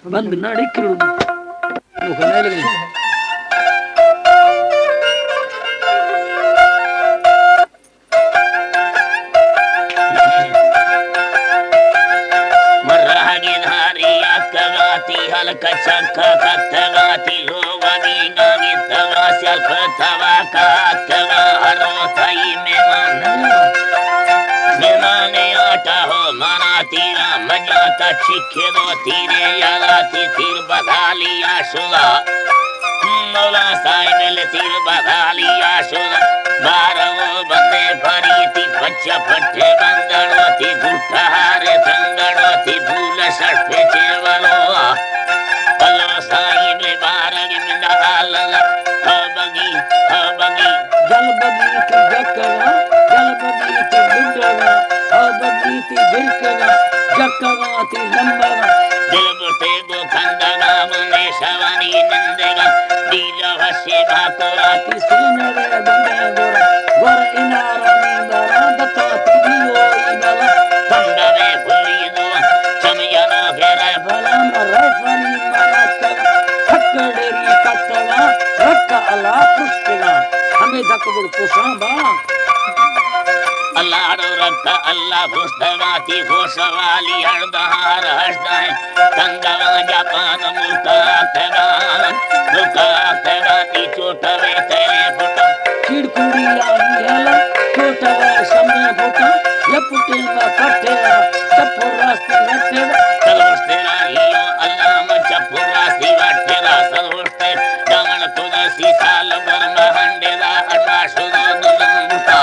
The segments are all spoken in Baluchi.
بند نہ ڈکر۔ مراگی دھاری اتکگاتی، ہلک چکا کتگاتی، لوگ دینگی تگا سیل پتوا کاتگا، ہر روتائی مہمان۔ مہمانی آٹا ہو منا تیرا مجاتا، چکے دو تیرے یالاتی، تیر بدالی آشولا۔ مولا صاحب لتیر بدالی آشولا، بارو بندے پریتی، پچ پٹے بندڑوتی، گٹہارے تنگڑوتی، بول شرطے چیولو۔ اللہ صاحب بارگ من اللہ، ہو بگی، ہو بگی۔ جل بگی تی جکگا، جل بگی تی گڈگا، ہو بگی تی برکگا، جکگا تی لمبگا۔ دل برتے گو کندگا، گوں میشوانی نندگا، دیلا وشے بھاکورا تی سینگے بندے گورا، گور انارانی بارا دتا تی دیوئی بلا، تنگا میں بھلی دو، چم ینا گرے بلا، مرے فلی مرا کلا، پکڑری کتلا، رکا الا پشتگا، ہمیں دک گڑ کشاں با۔ اللہ رو رکا اللہ پشتگا، تی ہوش والی ہر دہار ہشتائیں۔ تنگا جاپان ملکا تگا، ملکا تگا تی چوٹا وے تیرے پھٹا۔ چیڑ کوڑی آئی ہلا، چوٹا وے سمے پھٹا۔ یا پھٹے ما پھٹے را، چپ راستی وٹے را۔ سروشتے را ہیو اللہ ما چپ راستی وٹے را۔ سروشتے دامن تو دسی سال برما ہنڈے را اٹا شدو دلم بوتا۔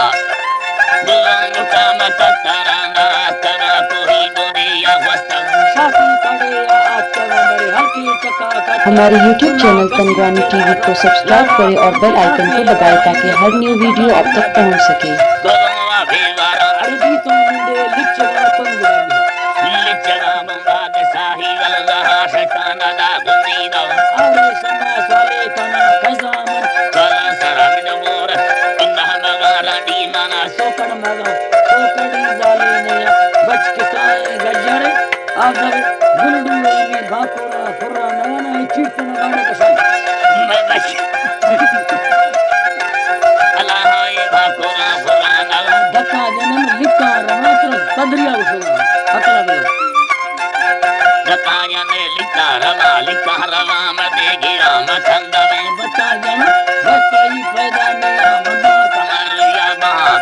دلم بوتا متا ترانا ترا کوئی گوری یا وستا۔ شاپی پڑے یا آتکا بڑے ہلکی چکا کتا۔ ہمارے یوٹیوب چینل تنگوانی ٹی وی کو سبسکرائب کریں اور بیل آئیکن کو دبائیں تاکہ ہر نیو ویڈیو آپ تک پہنچ سکے۔ گلوا بیوارا۔ عربی تو منڈے لچگا تنگوانی۔ لچگا بادشاہی ولدہا شیطان دا گنی دا۔ آرے سما سوالے کنا قضا من۔ کلا سرا من مور، انہ مغارا دیمانا۔ سوکڑ مغا، سوکڑی زالے نیا۔ بچ کسائے گجر، آگر گلڈو ایمی بھاکورا پھرا نوانا، اے چیرتنا گاڑا کسا۔ میں بچ۔ اللہ اے بھاکورا پھرا نوانا۔ دکا جنم لکا رواں تر پدریا گسلا۔ اکلا بے۔ دکا جنم لکا رواں، لکا رواں مدے گرا مچند میں۔ بچا جنم بس ای پیدا نیا مدا کمر یا بہا،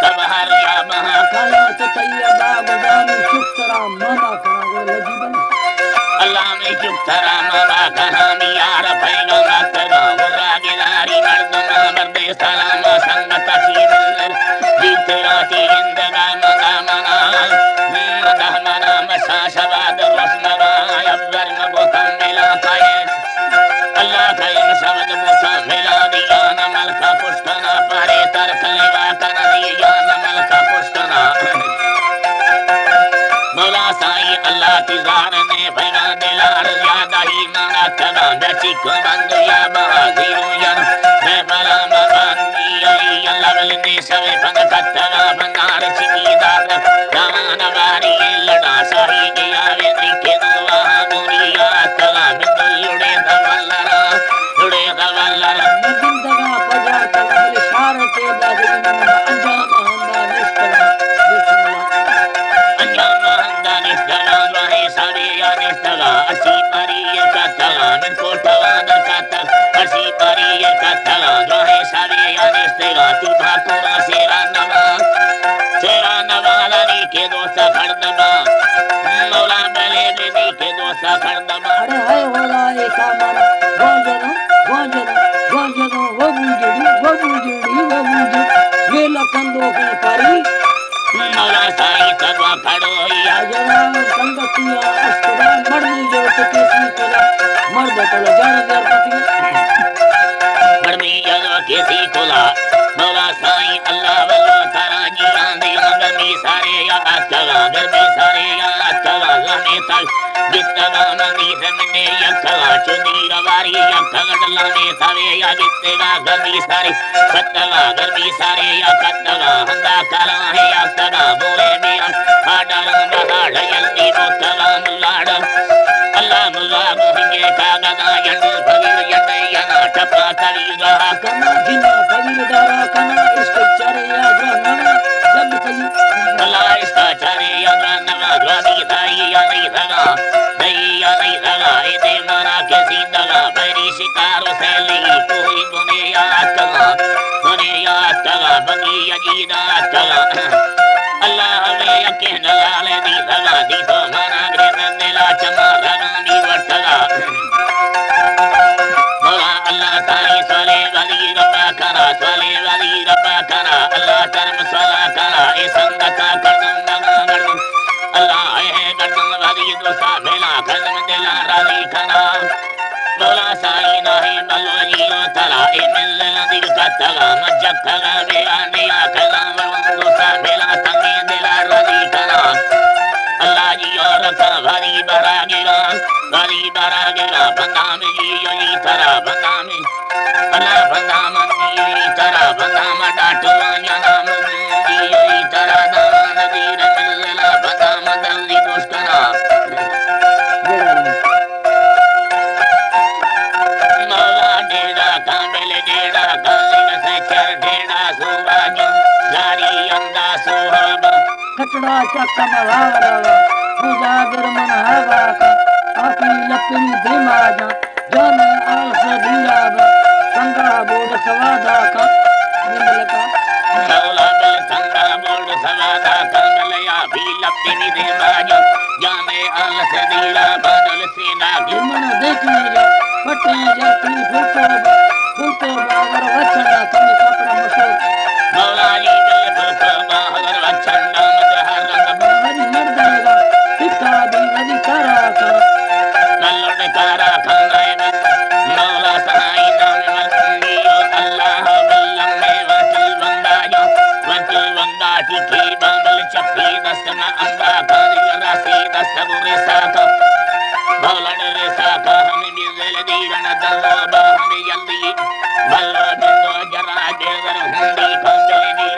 کبہر یا بہا۔ کایا تو تیہ باغ جانی شکرا ماما کنا گو لگی بنا۔ اللہ میں چپ ترا ما با کہاں میار پیغام ترا ورا گلاری مردم مردے سلام سنگت کی ملل بیت راتی زندگا مدا منا مدا منا مسا شباد رسمگا ابر مبتم ملا کائے اللہ کائے سبد بوتا ملا دیانا ملکا پشتنا پارے تر کلوا کنا دیانا ملکا پشتنا۔ مولا سائیں اللہ تی زار نے پیدا دلار زیادہ ہی مانا تگا بچی کو بند یا بازی رو یا بے بلا مبندی علی اللہ ول نے سوے پن کتگا بنار چکی دار دانا باری لڑا ساہی گیا ویندی کے دوا گونی یا تگا بندل لڑے دا ولرا لڑے دا ولرا۔ زندگا پجار تگا بل شار پیدا دل من انجام ہندا نشتگا۔ بسم اللہ۔ انجام ہندا نشتگا، دوہیں ساڑے یا نشتگا، ارسی پاری یہ کتگا، من کوٹوا در کتگا، ارسی پاری یہ کتگا، دوہیں ساڑے یا نشتگا، تی بھاکورا سیرا نوا، سیرا نوا لانی کے دوستا کھڑ دبا، مولا بلے بنی کے دوستا کھڑ دبا۔ اڑے ہائے ہولا اے کامانا، گوجرو، گوجرو، گوجرو، وہ بوجڑی، وہ بوجڑی، وہ بوجڑی، یہ لکن دو کے پاری۔ مولا سائیں تبا کھڑو یا جوان سنگتیا اشکرا مڑنی جو کسی کلا مرد کلا جان در پتی مڑنی جو کسی کلا مولا سائیں اللہ ولو ترا جی آندی مگمی سارے یا اتکلا گرمی سارے یا اتکلا لانی تل گتگا منی زمنے یکلا چودی رواری یکلا لانی سارے یا گتگا گرمی سارے کتگا گرمی سارے یا کتگا ہندا کلا ہے یا تگا بورے میاں آڈا رنگا آڈا یلدی بوتگا ملاڑا اللہ ملا لاگو ہنگے کاغذاں جنڈو فقیر جنڈے ینا ٹپا تری رہا کنا جنا فقیر دارا کنا عشق چارے یا جہنم جگ تئی۔ اللہ عشق چارے یا جہنم راضی دائی یا نہیں رہا، دائی یا نہیں رہا، اے دے مارا کسی دگا، بیری شکار و سیلی، کوئی بنے یا کلا، بنے یا کلا، بگی یا جیدا کلا۔ اللہ ہمیں یقین لالے دی بھلا دی تو مانا گرے دلا چما رگن دی ورتلا۔ مولا اللہ تعالی صلی ولی ربا کرا، صلی ولی ربا کرا، اللہ کرم صلا کرا، اے سنگتا کردن دگا گردن۔ اللہ اے گردن ولی دوستا بھلا کردن دلا راضی کرا۔ مولا سائیں ناہیں بلوچی و ترا اے منزل دل کتگا مجکگا بے آنیا کلاں ورندو سا بلا تنگیں دلا رضی کنا۔ اللہ جی عورتا وری برا گرا، وری برا گرا بندام جی جی ترا بندام، اللہ بندام جی جی ترا بندام ڈاٹو جنام جی جی ترا دان دیر منزل بندام دلی دوستنا۔ مولا ڈیڑا کاں بل ڈیڑا کاں لگ سے چر ڈیڑا سوبا جو جاری اندا سوہبا۔ کٹڑا چک ملارا، پوجا گر من ہوا کا، آپی لپنی دیما جا، جانے آس دیرا با، سنگا بوڑ سوادا کا، نمل کا۔ مولا بل سنگا بوڑ سوادا کا، ملیا بی لپنی دیما جا، جانے آس دیرا با، دل سینا گرمن دیکھنے جا، پٹے جا، تھی پھلتو با، پھلتو با، اگر وچھنا کمی کپڑا مسو۔ مولا جی دل پھلتو با، اگر وچھنا مجھے ہر رنگ با۔ ہری مردے گا، پتا دی ندی کارا کا۔ نلوڑ کارا کھانا ہے من۔ مولا سائیں نام من۔ اللہ بلم میں وکیل بندہ جا، وکیل بندہ ٹھیک ہے، بامل چپی دست نہ امدا کاری راسی دست گو ریسا کا۔ بولڑ ریسا کا ہمیں بھی دل دیرن دلو با ہمیں جلدی۔ بلو جندو جرا جگر ہندی کھنڈے دی